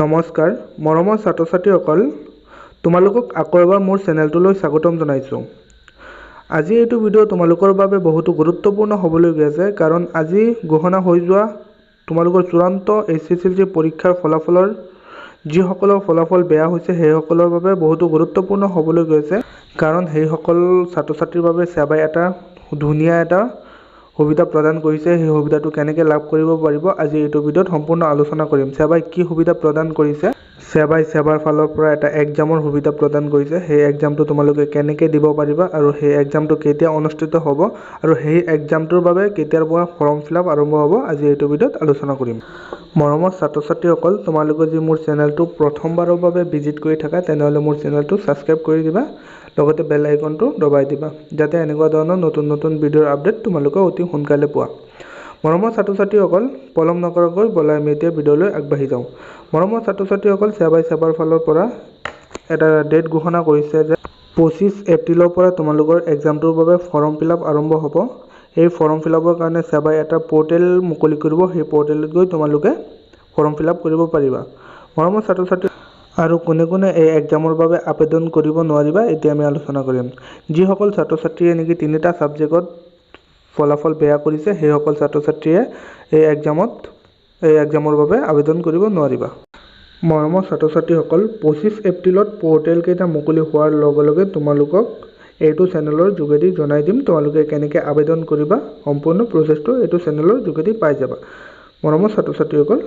নমস্কাৰ মৰমৰ ছাত্ৰ ছাত্ৰীসকল, তোমালোকক আকৌ এবাৰ মোৰ চেনেলটোলৈ স্বাগতম জনাইছোঁ। আজি এইটো ভিডিঅ' তোমালোকৰ বাবে বহুতো গুৰুত্বপূৰ্ণ হ'বলৈ গৈ আছে, কাৰণ আজি ঘোষণা হৈ যোৱা তোমালোকৰ চূড়ান্ত এইচএছএলচি পৰীক্ষাৰ ফলাফলৰ যিসকলৰ ফলাফল বেয়া হৈছে সেইসকলৰ বাবে বহুতো গুৰুত্বপূৰ্ণ হ'বলৈ গৈ আছে, কাৰণ সেইসকল ছাত্ৰ ছাত্ৰীৰ বাবে ছেবাই এটা ধুনীয়া এটা সুবিধা প্ৰদান কৰিছে। সেই সুবিধাটো কেনেকৈ লাভ কৰিব পাৰিব আজি এইটো ভিডিঅ'ত সম্পূৰ্ণ আলোচনা কৰিম। ছেবাই কি সুবিধা প্ৰদান কৰিছে, ছেবাই ছেবাৰ ফালৰ পৰা এটা এক্সামৰ সুবিধা প্ৰদান কৰিছে, সেই এক্সামটো তোমালোকে কেনেকৈ দিব পাৰিবা আৰু সেই এক্সামটো কেতিয়া অনুষ্ঠিত হ'ব আৰু সেই এক্সামটোৰ বাবে কেতিয়াৰ পৰা ফৰ্ম ফিল আপ আৰম্ভ হ'ব আজি এইটো ভিডিঅ'ত আলোচনা কৰিম। মৰমৰ ছাত্ৰ ছাত্ৰীসকল, তোমালোকে যদি মোৰ চেনেলটো প্ৰথমবাৰৰ বাবে ভিজিট কৰি থাকা তেনেহ'লে মোৰ চেনেলটো ছাবস্ক্ৰাইব কৰি দিবা, লগতে বেল আইকনটো দবাই দিবা, যাতে এনেকুৱা ধৰণৰ নতুন নতুন ভিডিঅ'ৰ আপডেট তোমালোকে অতি সোনকালে পোৱা। মৰমৰ ছাত্ৰ ছাত্ৰীসকল, পলম নকৰাকৈ ব'লা আমি এতিয়া ভিডিঅ'লৈ আগবাঢ়ি যাওঁ। মৰমৰ ছাত্ৰ ছাত্ৰীসকল, ছেবাই ছেবাৰ ফালৰ পৰা এটা ডেট ঘোষণা কৰিছে যে 25 এপ্ৰিলৰ পৰা তোমালোকৰ এক্সামটোৰ বাবে ফৰ্ম ফিল আপ আৰম্ভ হ'ব। এই ফৰ্ম ফিল আপৰ কাৰণে ছেবাই এটা পৰ্টেল মুকলি কৰিব, সেই পৰ্টেলত গৈ তোমালোকে ফৰ্ম ফিল আপ কৰিব পাৰিবা। মৰমৰ ছাত্ৰ ছাত্ৰী, আৰু কোনে কোনে এই এক্সামৰ বাবে আবেদন কৰিব নোৱাৰিবা এতিয়া আমি আলোচনা কৰিম। যিসকল ছাত্ৰ ছাত্ৰীয়ে নেকি তিনিটা ছাবজেক্টত ফলাফল বেয়া কৰিছে সেইসকল ছাত্ৰ ছাত্ৰীয়ে এই এক্সামৰ বাবে আবেদন কৰিব নোৱাৰিবা। মৰমৰ ছাত্ৰ ছাত্ৰীসকল, 25 এপ্ৰিলত পৰ্টেলকেইটা মুকলি হোৱাৰ লগে লগে তোমালোকক এইটো চেনেলৰ যোগেদি জনাই দিম, তোমালোকে কেনেকৈ আবেদন কৰিবা সম্পূৰ্ণ প্ৰচেছটো এইটো চেনেলৰ যোগেদি পাই যাবা। মৰমৰ ছাত্ৰ ছাত্ৰীসকল।